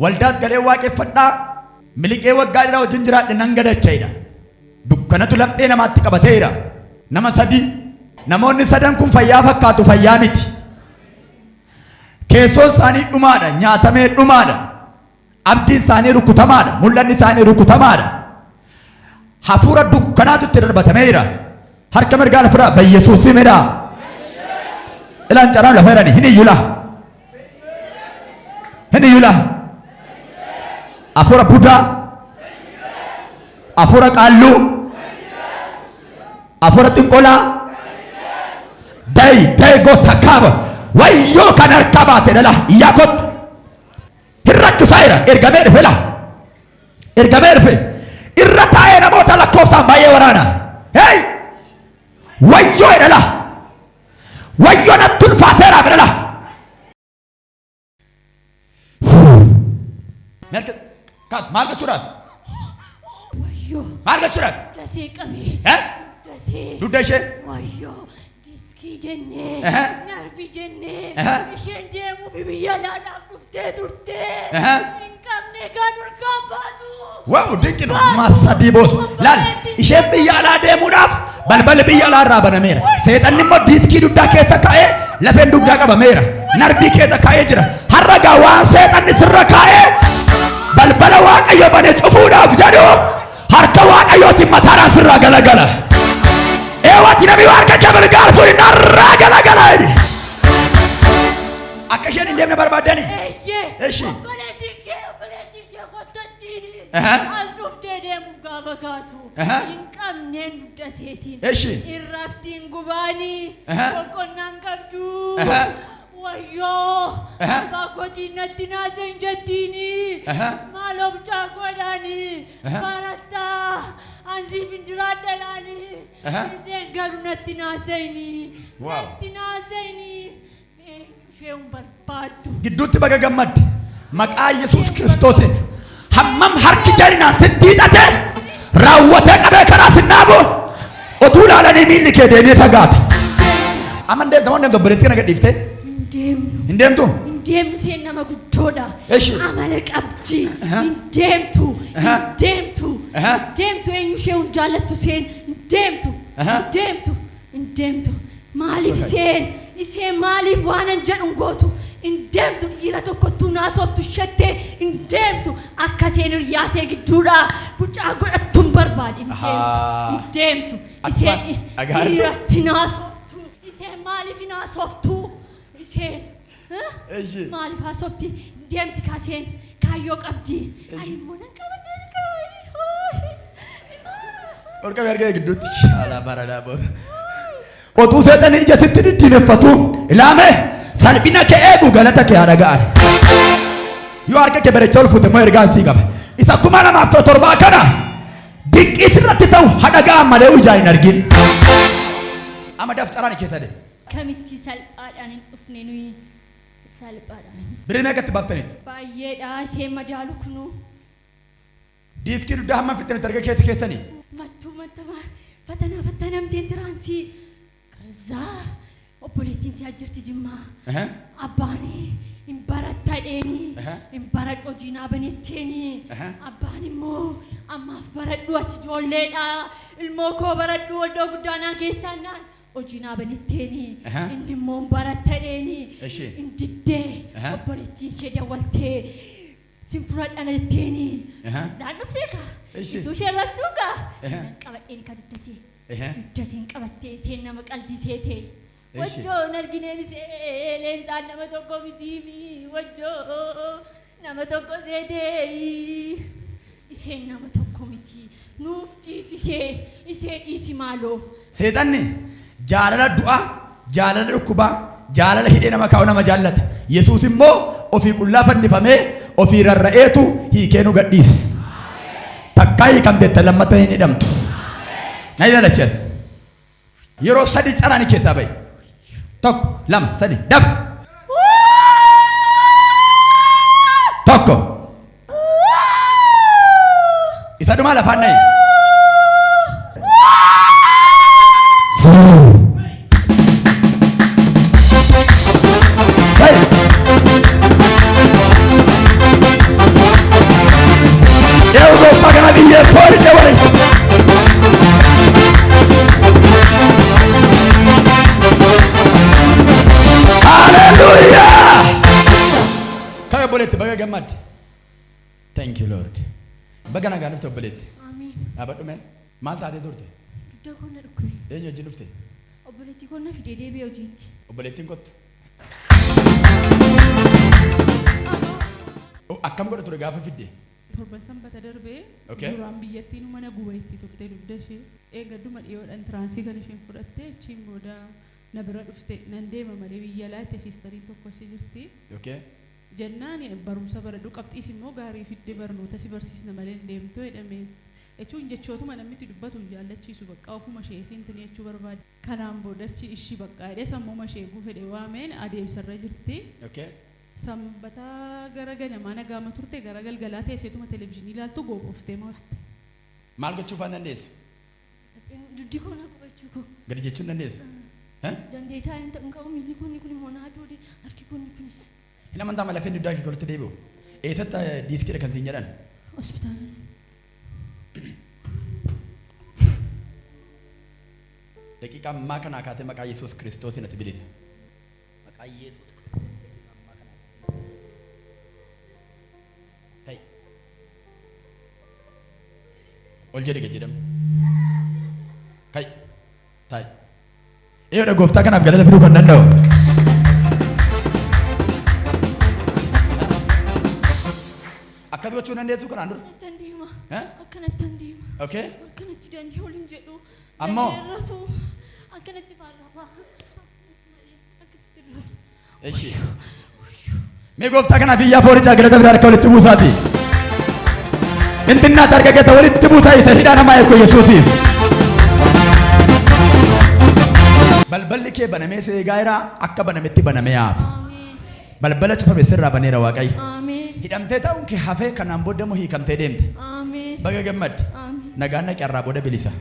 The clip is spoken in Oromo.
Waldaas galee waaqeffadhaa miliqee waggaa dheeraa wajjin jiraadhe nan gadacha'edha. Dukkanatu laphee namaatti qabateera. Nama sadii. Namoonni sadan kun fayyaa fakkaatu fayyaa miti. Keessoon isaanii dhumaadha, nyaatamee dhumaadha. Abdiin isaanii rukutamaadha, mul'anni isaanii rukutamaadha. Hafuura dukkanaatu itti darbatameera. Harka mirgaa lafa irraa Bayyesuus simedha. Ilaan caraan lafa jirani hin iyyula. Hin iyyula. Hafuura budaa. Hafuura qaalluu. Hafuura xinqolaa. Dayi dayi goota kaaba. Wayyoo kan harkaa baate dhala iyyaa kottu. Hin rakkisaa jira. Ergamee dhufe laa. Ergamee dhufe. Irra taa'ee namoota lakkoofsaan baay'ee waraana. Hey! Wayyoo jedha laa. Wayyoo natti ulfaateera jedha laa. Kaat maal gochuudhaaf? Wayyoo. Maal gochuudhaaf? Dasee qabee. Eh? Dasee. Dugda ishee. Wayyoo. Diskii jennee. Ehe. Narbii jennee. Ehe. Isheen deemuuf biyya alaadhaaf dhuftee turtee. Ehe. Hin qabne kan urgaan baatu. Wow, dinqi no. Masadii boos. Laal, isheen biyya alaa deemuudhaaf balballi biyya alaa irraa banameera. Seexanni immoo diiskii dugdaa keessa kaa'ee lafeen dugdaa qabameera. Narbii keessa kaa'ee jira. Har'a gaa waan seexanni sirra kaa'ee balbala Waaqayyo bane cufuudhaaf jedhu harka Waaqayyootiin mataadhaan sirraa galagala. Eewwati namni harka kee mirgaa fuudhi narraa galagala jedhi. Akka isheen hin deemne barbaaddani. Eeyyee. Eshi. Obboleettiin kee obboleettiin kee kottattiin. Ehe. As dhuftee deemuuf gaafa kaatu. Ehe. Hin qabneen dugda seetiin. Eshi. Irraftiin gubaanii. Ehe. Boqonnaan qabdu. Ehe. Wayyoo. Ehe. Abbaa kootiin natti naasan jettiini. Ehe. Maaloo mucaa koodhaanii. Ehe. Barattaa. Ansiif hin jiraadhalaanii. Ehe. Isheen garuu natti naasayini. Wow. Natti naasayini. Isheen barbaaddu. Gidduutti baga gammadde maqaa Yesuus Kiristoosiin hammam harki jarinaan sitti hiixate raawwatee qabee karaa sin dhaabu otuu ilaalanii miilli kee deemee fagaata. Amma hin deemta moo hin deemtu obboleettii kana gadhiiftee? Hin deemnu. Hin deemtu? Hin deemnu isheen nama guddoodha. Eshi. Amala qabdi. Hin deemtu. Aha. Hin deemtu. Aha. Hin deemtu eenyu ishee hin jaallattu isheen. Hin deemtu. Aha. Hin deemtu. Hin deemtu. Maaliif isheen isheen maaliif waan an jedhu hin gootu. Hin deemtu dhiira tokkottuu naasoftu ishettee hin deemtu. Akka isheen hiriyaasee gidduudha. Mucaa godhattu hin barbaade. Hin deemtu. Ahaa. Hin deemtu. Akkuma Isheen dhagaartu. dhiiratti naasoftu. Isheen maaliif hin haasoftu? Isheen Eshi. maaliif haasofti? Deemti kaaseen kaayyoo qabdi. Ani immoo nan qabadde ni qabadde. Ol qabee argee gidduutti. Alaa baradaa booda. Otuu seexanni ija sitti diddiimeffatu ilaame salphina kee eegu galata kee haa dhaga'an. Yoo harka kee bareechaa ol fuute immoo ergaan sii qaba. Isa 2017 kana dinqii sirratti ta'u haa dhaga'an malee ijaan hin argin. Amma daf caraan keessa deema. Kamitti salphaadhaan hin dhufne nuyi salphaadhaan. Birrii meeqatti baaftaniitu? Baay'eedha isheen madaalu kunuu. Diiskii dugdaa hammam fixxanitti arga keessa keessanii? Mattuu mattama fatanaa fattanamteen tiraansii. Kazaa obboleettiin si ajjirti jimmaa. Ehe. Abbaan hin barattadheeni Ehe. hin baradhu hojii naa banetteeni. Ehe. Abbaan immoo ammaaf baradhu ati ijoolleedha ilmoo koo baradhu iddoo guddaa naa keessaan naan hojii naa banetteeni. Ehe. Inni immoo hin barattadheeni. Eshi. Hin diddee Ehe. obboleettiin ishee dawwaltee sin fudhadha jetteeni. Ehe. Isaan dhuftee kaa. Eshi. Ituu isheen raftuu kaa. Ehe. Nan qabadheen ka duddasee. Ehe. Duddaseen qabattee isheen nama qaldii seetee. Eshi. Wajjoo hin argine misee leensaan nama tokko mitiimi wajjoo nama tokko seetee. Isheen nama tokko miti nuuf dhiisi ishee ishee dhiisi maaloo. Seexanni jaalala du'aa, jaalala dhukkubaa, jaalala hidhee nama kaa'u nama jaallata. Yesuus immoo ofii qullaa fannifamee ofii rarra'eetu hiikee nu gadhiise. Takkaa hiikamteetta lammata hin hidhamtu. Na ilaalachi as. Yeroo sadi caraani keessaa ba'i. Tokko, lama, sadi, daf. Tokko. Isa dhumaa lafaan na'i. Hey! Thank you Lord. Baga nagaan dhufte obboleetti. Ameen. Dhaabadhu mee. Maal taatee turte? Dugda koo na dhukkube. Eenyu wajjin dhufte? Obboleettii koo na fidee deebi'e hojiitti. Obboleettiin kottu. Akkam godha ture gaafa fidde? Torban sanbata darbee Okay. duraan biyyattiin mana guba itti turte dugda ishee eeggadduma dhiyoodhaan tiraansii kan isheen fudhatte achiin booda na bira dhufte nan deema malee biyya alaa itti siistariin tokko achi jirti. Okay. Jennaan barumsa baradhu qabxiis immoo gaarii fidde barnoota si barsiisna malee hin deemtu jedhame. Jechuun jechootuma namni itti dubbatu hin jaallachiisu bakka ofuma ishee fi intini jechuu barbaade. Kanaan boodachi ishii bakka jedhee sammuma ishee eeguu fedhe waameen adeemsarra jirti. Okay. Sanbata gara ganamaa nagaama turte gara galgalaa teesseetuma televizyiinii ilaaltu gooboftee maafte. Maal gochuu faan dandeessu? Dugdi koo na gubachuu koo. Gadi jechuu hin dandeessu? Eh? Dandeetaa hin ta'u qabu miilli koo inni kun immoo na adoode harki koo inni kunis. Hin amantaa ma lafeen dugdaa kee walitti deebi'u? Eessatti diiskiidha kan siin jedhan? Hospitaalas. Daqiiqaa ammaa kanaa kaatee maqaa Yesuus Kiristoosiin ati bilisa. Maqaa Yesuus Kiristoosiin daqiiqaa ammaa kanaa kaatee. Ta'i. Ol jedhi gad jedhamu. Ka'i. Taa'i. Eeyoodha gooftaa kanaaf galata fiduu kan danda'u. Akkas gochuu dandeessu kanaan dura. Akkanattan deema. Eh? Akkanattan deema. Okay. Akkanatti dandii ol hin jedhu. Ammoo? Dandeen rafu. Akkanatti faan rafa. Akkasitti rafu. Eshi. Mee gooftaa kanaaf iyyaa foorichaa galata biraa harka walitti buusaati. Intinnaatti harka keessa walitti buusaa isa hidhaa namaa eekoo Yesuusiif. Balballi kee banamee si eegaa jira akka banametti banamee haafu. Ameen. Balbala cufame sirraa baneera Waaqayyo. Ameen. Hidhamtee ta'uun kee hafee kanaan booda immoo hiikamtee deemte. Ameen. Baga gammadde. Ameen. Nagaan dhaqi har'aa booda bilisa.